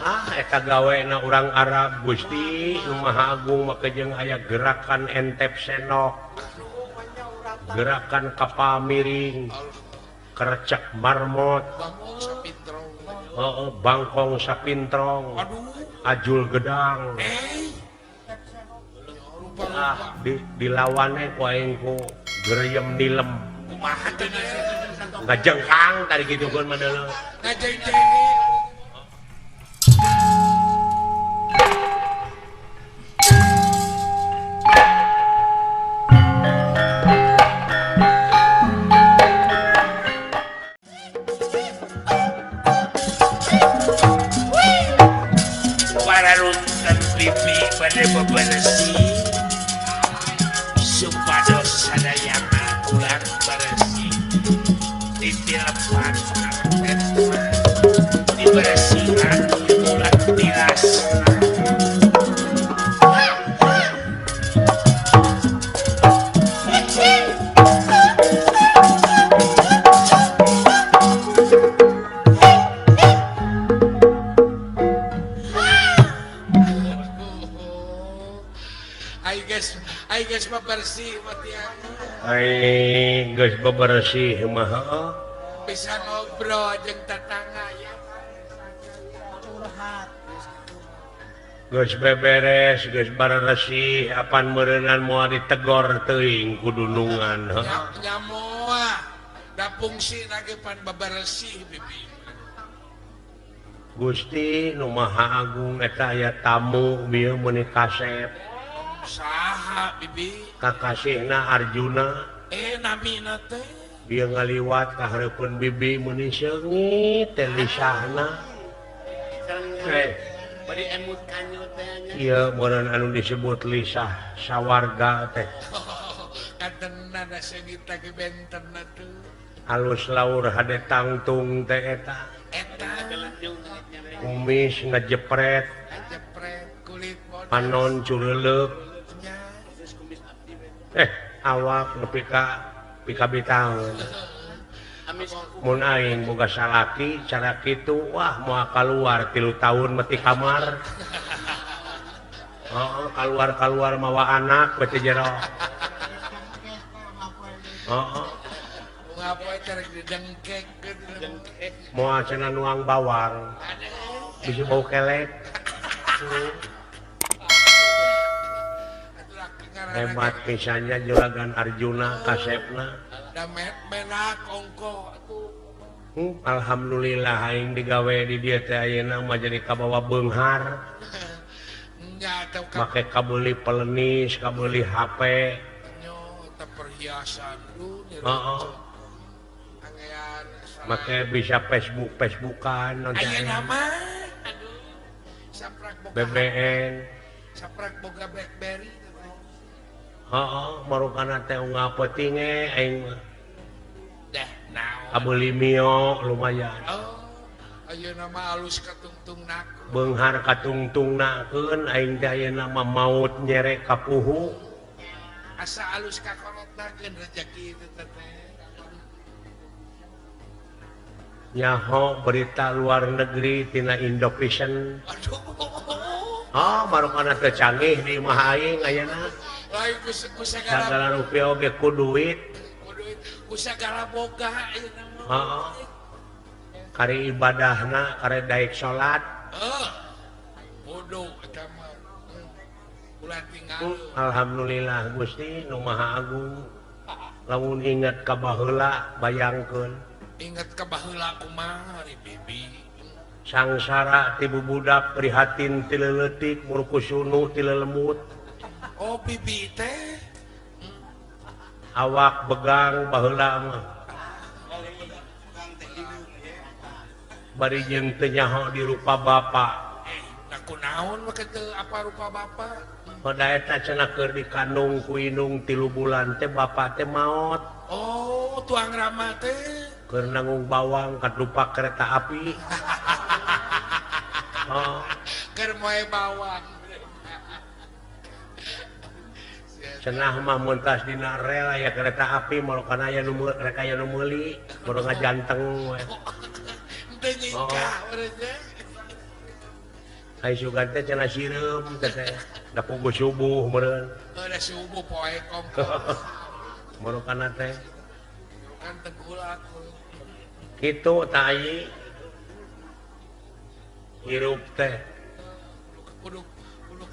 Ah eta gawena urang Arab Gusti Nu Maha Agung make jeung aya gerakan entep senok. Gerakan kapal miring, kerecek marmot, oh, bangkong sapintrong, ajul gedang. Ah, dilawannya ku aing ku gereyem nilem. Ngajengkang tadi gitu kan madala. Bebersih supados sadayana ulang bersih ditilepan karpet dibersihan ulah tilas. Aing geus bebersih mah bisa ngobrol jeung tetangga ya. Geus beberes, geus baresih, apan meureunnan moal ditegor teuing ku dunungan. Nya moal da fungsina ge pan beberesih bibi. Gusti Nu Maha Agung eta aya tamu bieu meuni kasep. Saha bibi? Kakasihna Arjuna. Namina teh. Bieu ngaliwat ka hareupeun bibi meuni seungit teh lisahna. Bari emut kanyo teh nya. Ieu meureun anu disebut lisah sawarga teh. Katenna da seungit teh benten atuh. Alus laur hade tangtung teh eta. Eta kumis ngejepret. Ngejepret kulit bodas. Panon cureuleuk. Awak nepi ka pika bitaun. Mun aing boga salaki cara kitu wah moal kaluar 3 tahun meti kamar. Heeh, kaluar-kaluar mawa anak beuti jero. Heeh. Moal cenah nuang bawang. Bisi bau kelek. Hebat misalnya juragan Arjuna kasepna. Alhamdulillah aing digawe di dieu teh ayeuna mah jadi kabawa beunghar. Make kabeuli pelenis, kabeuli HP. Heeh. Make bisa Facebook Facebookan ayeuna mah. Aduh. BBN. Saprak boga BlackBerry. Heeh, marukana teh unggal peuting aing mah. Dah naon. Kabeuli mio lumayan. Oh, ayeuna mah alus katungtungnakeun. Beunghar katungtungnakeun aing teh ayeuna mah maut nyere kapuhu. Asa alus kakolotnakeun rejeki itu teh. Nyaho berita luar negeri tina Indovision. Aduh. Oh, marukana teh canggih di imah aing ayeuna. Lain ku sagala rupiah oge ku duit. Ku duit, ku sagala boga ayeuna mah. Heeh. Kari ibadahna, kari daek salat. Heeh. Bodoh eta mah. Ulah tinggal. Alhamdulillah Gusti Nu Maha Agung. Lamun ingat ka baheula bayangkeun. Ingat ka baheula kumaha ri bibi. Sangsara ti bubudak prihatin ti leuletik murkusunu ti lelemut. Oh bibi teh awak begang baheula mah. Bari jeung teu nyaho di rupa bapa. Nah kunaon mah teu apa rupa bapa? Pada eta cenah keur dikandung ku indung 3 bulan teh bapa teh maot. Oh, tuang rama teh keur nanggung bawang kadupak kereta api. Oh, keur moe bawang. Cenah mah mun tas dina rel aya kereta api molokan aya nu rek aya nu meuli, kudu ngajanteng we. Teu nyingkah urang. Ai sugan teh cenah sireum teh teh. Da puguh subuh meureun. Heuh da subuh poe kompor. Marukana teh. Kan tegulak. Kitu tah ieu. Hirup teh. Kudu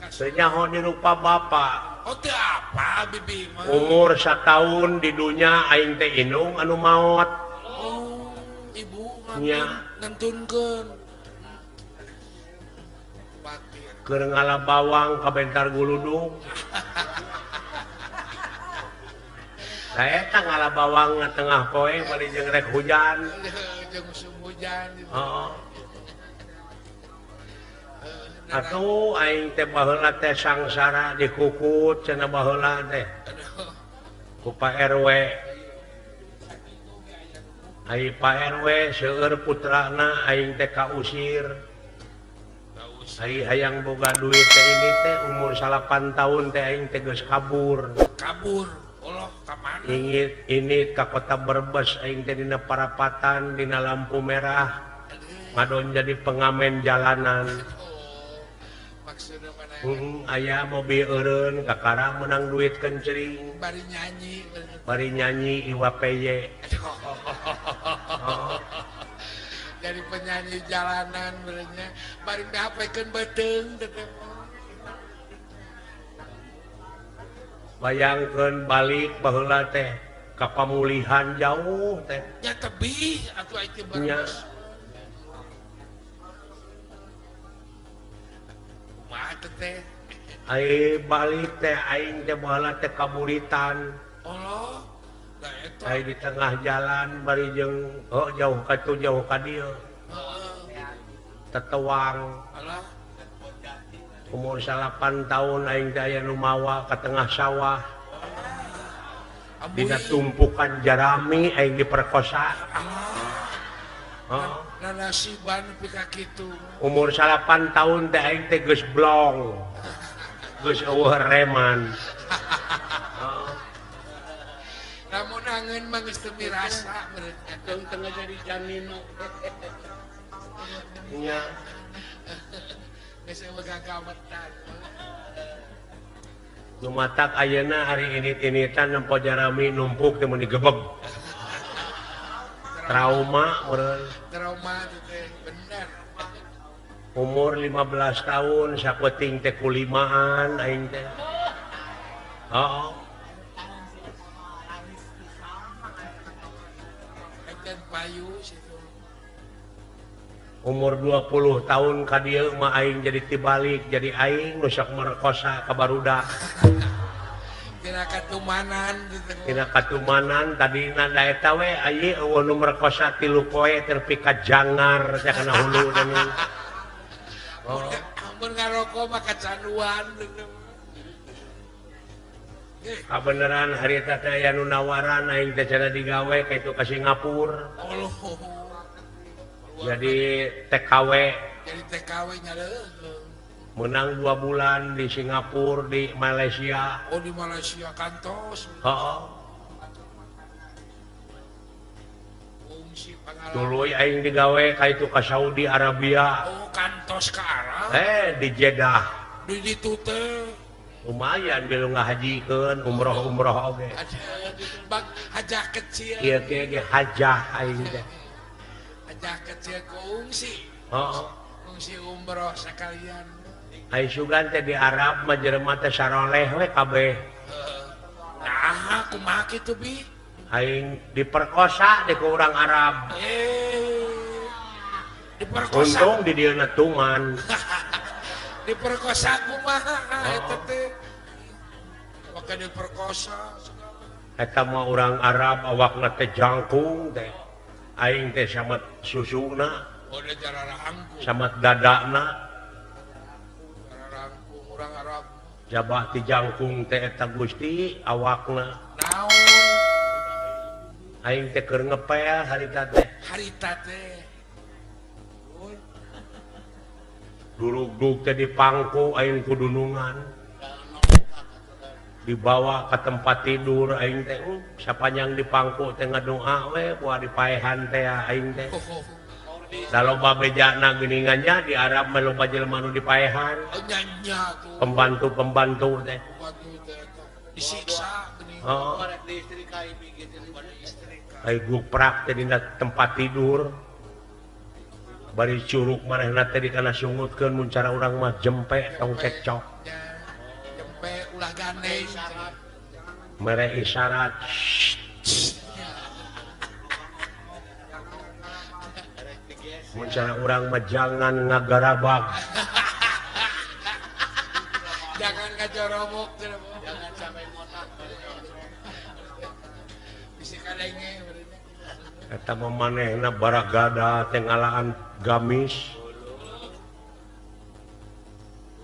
teu nyaho dirupa bapa. Oh teu apa bibi mah. Umur sataun di dunya aing teh indung anu maot. Oh, ibu nya ngantunkeun. Keur ngala bawang kabentar guludug. Nah eta ngala bawang tengah poe bari jeung rek hujan. Jeung musim hujan. Heeh. Atuh aing teh baheula teh sangsara dikukut cenah baheula teh. Ku Pak RW. Ai Pak RW seueur putrana aing teh kausir. Ai hayang boga duit teh ini teh umur 8 tahun teh aing teh geus kabur. Kabur. Allah ka mana? Ingit ini ka kota Brebes aing teh dina parapatan dina lampu merah. Ngadon jadi pengamen jalanan. Maksudna mana? Aya mobil eureun kakara menang duit kencring. Bari nyanyi. Bari nyanyi Iwa PY. Oh. Jadi penyanyi jalanan berenya bari dihapekeun beuteung teh. Bayangkeun balik baheula teh ka pamulihan jauh teh. Nya tebih atuh ai teh Brebes. Kumaha teh? Ai balik teh aing teh baheula teh kaburitan. Allah. Ai di tengah jalan bari jeung oh jauh ka tu jauh ka dieu. Tetuang. Umur 8 tahun aing teh aya nu mawa ka tengah sawah. Dina tumpukan jarami aing diperkosa. Heeh. Nanasiban nepi ka kitu. Umur 8 tahun teh aing teh geus blong. Geus eueuh reman. Namun angeun mah geus teu mirasa meureun teu tengah jadi janino. Nya. Geus eueuh gagawetan. Nu matak ayeuna ari init-initan nempo jarami numpuk teh mun digebeg. Trauma meureun. Trauma teh bener. Umur 15 tahun sakuting teh kulimaan aing teh. Heeh. Umur 20 tahun ka dieu mah aing jadi tibalik jadi aing nu sok merkosa ka barudak. Tina katumanan Tina katumanan tadina da eta we aye eueuh nu merkosa 3 poe tepi ka jangar teh kana hulu teh. Oh. Mun ngaroko mah kacanduan. Kabeneran harita teh aya nu nawaran aing teh cenah digawe ka itu ka Singapura. Allah. Jadi TKW. Jadi TKW nya leuheung. Menang 2 bulan di Singapura, di Malaysia. Oh, di Malaysia kantos. Heeh. Tuluy aing digawe ka itu ka Saudi Arabia. Oh, kantos ka Arab. Di Jeddah. Di ditu teh. Lumayan bilu ngahajikeun umroh-umroh oge. Bag hajah kecil. Ieu ge hajah aing teh. Hajah kecil ku ungsi. Heeh. Ungsi umroh sekalian. Ai sugan teh di Arab mah jelema teh saroleh we kabeh. Nah, kumaha kitu bi? Aing diperkosa di ku urang Arab. Diperkosa. Untung di dieu tuman. Diperkosa kumaha eta teh? Maka diperkosa. Eta mah urang Arab awakna teh jangkung teh. Aing teh samet susuna. Oh, da jararangkung. Samet dadana. Jararangkung urang Arab. Jabah ti jangkung teh eta Gusti awakna. Naon? Aing teh keur ngepel harita teh. Harita teh. Durug-durug teh dipangku aing ku dunungan. Dibawa ke tempat tidur aing teh sapanjang dipangku teh ngadoa we buah dipaehan teh aing teh. Da loba bejana geuningannya di Arab mah loba jelema nu dipaehan. Pembantu-pembantu teh. Disiksa geuning. Oh. Ai guprak teh dina tempat tidur. Bari curug manehna teh dikana sungutkeun mun cara urang mah jempe tong cekcok. Jempe ulah gandeng. Mere isyarat. Mun cara urang mah jangan ngagarabag. Jangan ngajorobok, jangan sampai motak. Bisi kadenge eta mah manehna baragada teh ngalaan gamis.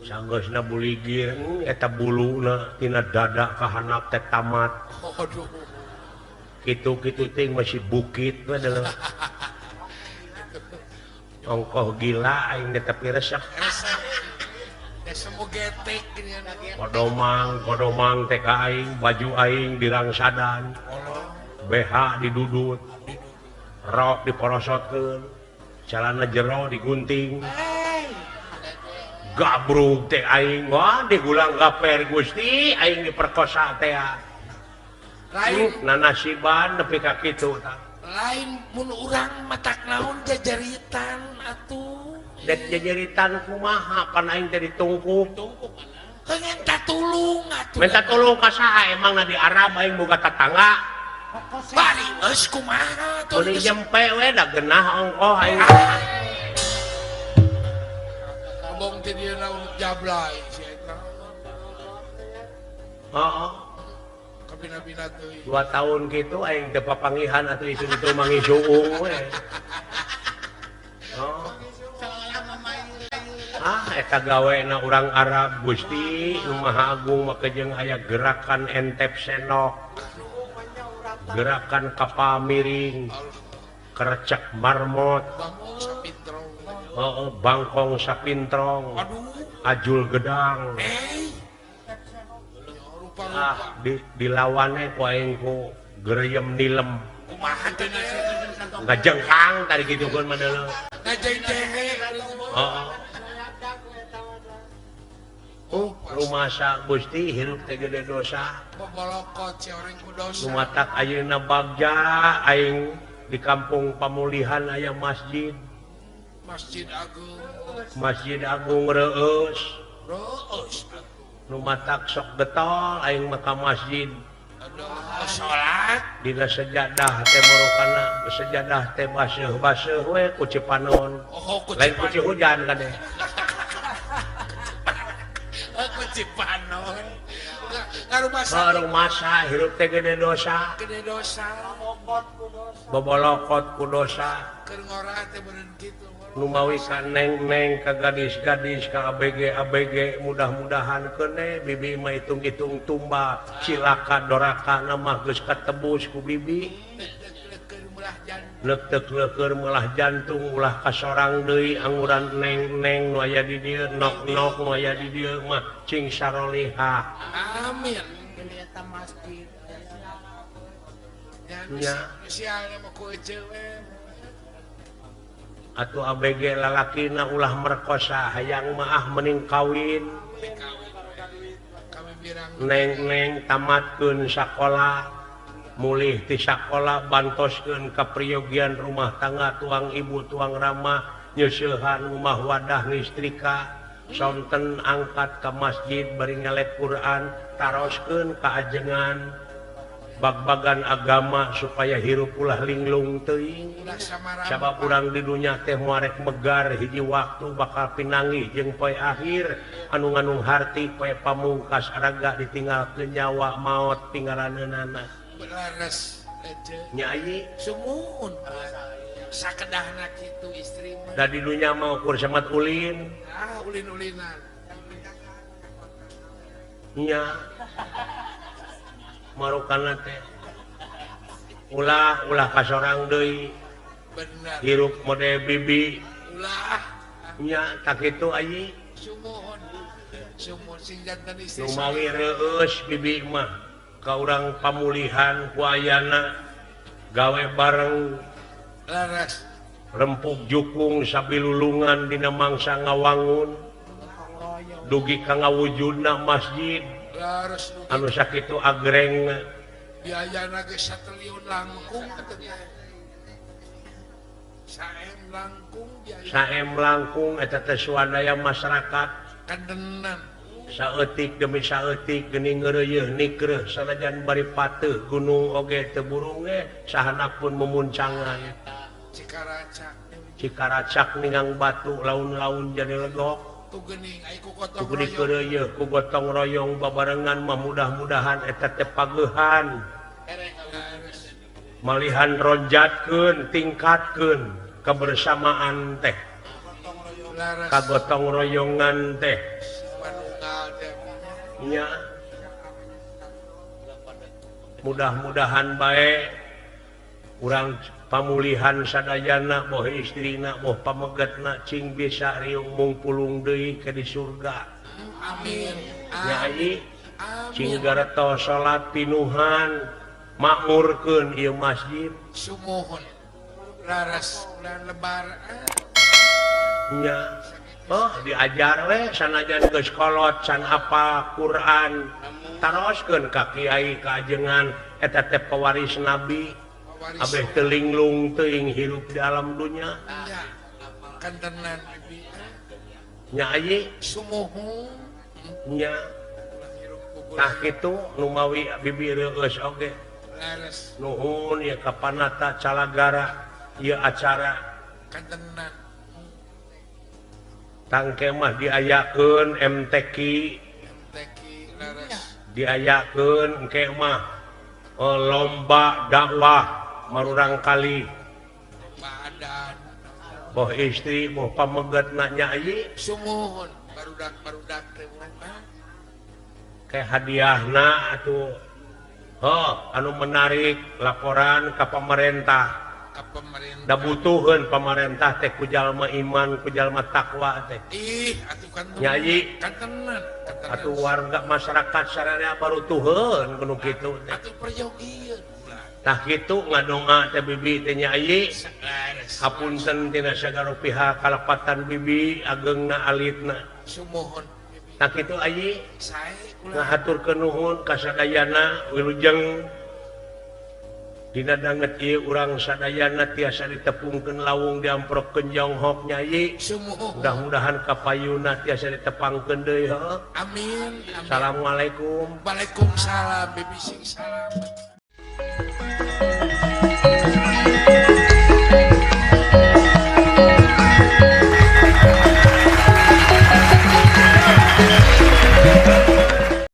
Sanggeusna buligir eta buluna tina dada ka handap teh tamat. Aduh. Kitu-kitu teh masih bukit we deuleu. Ongkoh gila aing teh tapi resep. Kodomang, kodomang teh ka aing, baju aing dirangsadan. BH didudut. Rok diporosotkeun, celana jero digunting. Gabrug teh aing wah digulang gaper Gusti aing diperkosa teh. Lain nanasiban nepi ka kitu tah. Lain mun urang matak naon jajaritan atuh. Dek jajaritan kumaha pan aing teh ditungkup. Heuh minta tulung atuh. Minta tulung ka saha emangna di Arab aing boga tatangga. Bari geus kumaha atuh. Meuni jempe we da genah ongkoh aing. Ngomong teh dieu naon jablay si eta. Heeh. Kabina-bina teuing. 2 tahun kitu aing teu papangihan atuh isu itu mangi suung we. Oh. Ah eta gawena urang Arab Gusti Nu Maha Agung mah jeung aya gerakan entep senok. Gerakan kapal miring, kerecek marmot, bangkong sapintrong, ajul gedang. Ah, dilawannya ku aing ku gereyem nilem. Ngajengkang tadi gitu kan mah deuleu. Heeh. Oh, rumasa Gusti hirup teh gede dosa. Bobolokot si orang ku dosa. Lumatak ayeuna bagja aing di kampung Pamulihan aya masjid. Masjid Agung. Masjid Agung reueus. Reueus. Lumatak sok getol aing mah ka masjid. Aduh, salat dina sejadah teh morokana, sejadah teh baseuh-baseuh we ku cipanon. Oh, lain ku hujan kade. Ku cipanon. Ngarumasa. Ngarumasa hirup teh gede dosa. Gede dosa. Bobolokot ku dosa. Keur ngora teh beureun kitu. Numawi ka neng-neng ka gadis-gadis ka ABG-ABG mudah-mudahan keune bibi mah hitung-hitung tumbal cilaka doraka mah geus katebus ku bibi. Leukteuk-leukeun meulah jantung ulah kasorang deui anguran neng-neng nu aya di dieu nok-nok nu aya di dieu mah cing sarolihah. Amin. Eta masjid. Nya sialna mah ku eceu we. Atuh ABG lalakina ulah merkosa hayang maah mending kawin. Neng-neng tamatkeun sakola, mulih ti sakola bantoskeun kapriyogian rumah tangga tuang ibu tuang rama nyeusehan rumah wadah listrika sonten angkat ka masjid bari ngalek Quran taroskeun ka ajengan bag-bagan agama supaya hirup ulah linglung teuing. Sabab urang di dunya teh moarek megar hiji waktu bakal pinanggih jeung poe akhir anu nganung harti poe pamungkas raga ditinggalkeun nyawa maot tinggalaneunana. Leres nya ieu sumuhun sakedahna kitu istri mah. Da di dunya mah ukur samat ulin. Ah ulin-ulinan. Nya marukana teh ulah ulah kasorang deui. Bener. Hirup mode bibi ulah nya tak kitu ayi. Sumuhun sumuhun sing janten istri. Lumawi reueus bibi mah ka urang Pamulihan ku ayana gawe bareng leres. Rempug jukung sabilulungan dina mangsa ngawangun dugi ka ngawujudna masjid anu sakitu agrengna biayana ge satriliun langkung atuh saem langkung biaya saem langkung eta teh swadaya masyarakat kandenan saeutik demi saeutik geuning ngeureuyeuh nikreuh sanajan bari pateuh gunung oge teu burung ge sahana pun memuncangan Cikaracak Cikaracak ningang batu laun-laun jadi legok tu geuning ai ku gotong royong ku gotong royong babarengan mah mudah-mudahan eta teh pageuhan malihan ronjatkeun tingkatkeun kebersamaan teh kagotong royongan teh nya mudah-mudahan bae urang pamulihan sadayana boh istrina boh pamegetna cing bisa riung mungpulung deui ke di surga amin nyai cing gareto salat pinuhan makmurkeun ieu masjid sumuhun laras bulan lebaran nya oh diajar we sanajan geus kolot can apal Quran taroskeun ka kiai ka ajengan eta teh pewaris nabi abeh teu linglung teuing hirup di alam dunya kantenan bibi nya ayi sumuhun nya tah kitu numawi bibi reueus oge laras nuhun ya ka panata calagara ieu acara kantenan tangke mah diayakeun MTQ laras diayakeun engke mah lomba dakwah marurang kali boh istri boh pamegetna nya sumuhun barudak-barudak teh kayak hadiahna atuh oh anu menarik laporan ka pemerintah da butuheun pamarentah teh ku jalma iman ku jalma takwa teh ih atuh kan nyai kantenan atuh warga masyarakat sararea barutuheun kudu kitu teh atuh perjogieun tah kitu ngadonga teh bibi teh nyai hapunten tina sagala pihak kalepatan bibi ageungna alitna sumuhun tah kitu ayi sae kula ngahaturkeun nuhun ka sadayana wilujeng dina danget ieu urang sadayana tiasa ditepungkeun lawung diamprokkeun jonghok nyai mudah-mudahan kapayuna tiasa ditepangkeun deui heuh amin. Assalamualaikum. Waalaikumsalam bibi sing salamet.